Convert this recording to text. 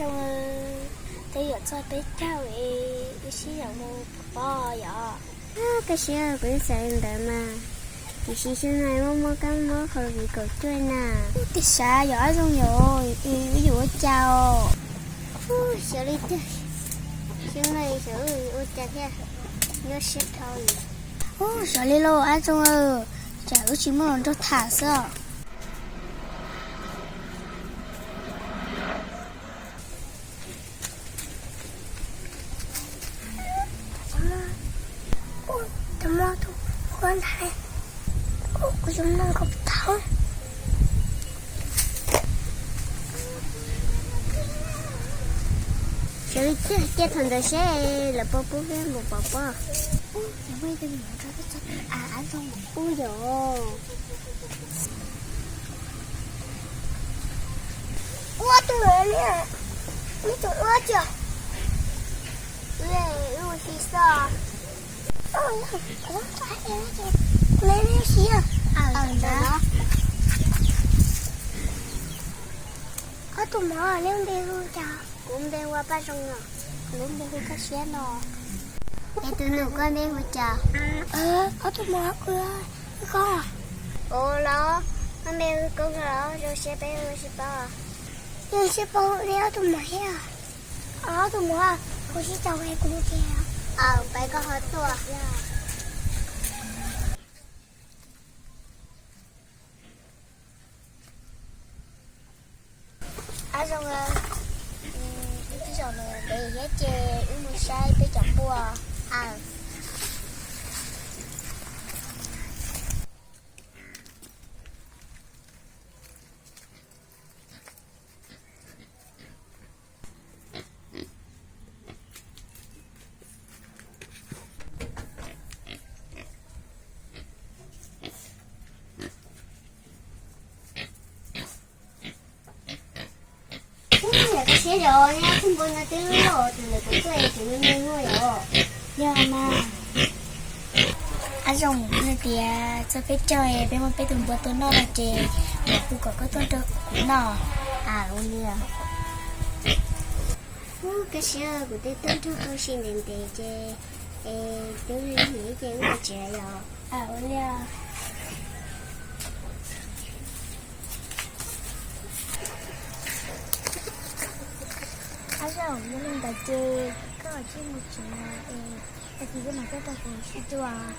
Zoo, twb yuav txog peb caug es wb sib yaum mus pov pob yom. Koj siab, kuv yeej xav li ntawd mas. Tiam sis xyoo no muaj muaj kab mob covid kaum cuaj na. Ub, tiag sav yog Ab Zoo yom, wb yuav ua cas os? Xyov li tiag, xyoo no xyov wb yuav ua cas thiaj nyuaj siab dhau li. Ub, xyov li lauj Ab Zoo, tsam wb tsis muaj hluas nraug tham xwb os. Tus mob tus kua ntawd, kuv yuav mloog nkaus tau. Xyov li tiag, cia thaum ntawd seb lawv puas pub peb mus pov pob. Ub, yog, ua tus, neb tus ua cas, wb ua si xwb. Ob tug mov, neb npe hu cas? Kuv npe hu ua Paj Zoo no. Kuv lub npe hu Kaj Siab no. Es tus nus, koj npe hu cas? Ob tug mov, kuv hu Koob. Ua los, koj npe hu Koob los zoo siab peb hu sib paub. Zoo siab paub neb ob tug mov thiab. Ob tug mov, kuv sib caum es kuv mus tsev. Peb koj ho tuaj. Ab Zoo, wb twb zaum los ntev thiab ces wb mus saib peb cov npua. Ub, yog koj siab zog, neb ob tug npua no twb loj, tus ntawd kuv tuaj es tseem me me no yom. Yog mas. Ab Zoo, hais tias txog peb caug es peb muab peb tus npua tua noj no ces kuv kom koj tuaj nrog kuv noj. Ua li. Ub, koj siab, kuv twb tuaj nrog koj si ntev ntev ces, es twb lig lig ces wb mus tsev yom. Ua li. Ab Zoo, yog li ntawd ces koj cia li mus tsev na, es tag kis wb mam tuaj rau kuv sib cuag.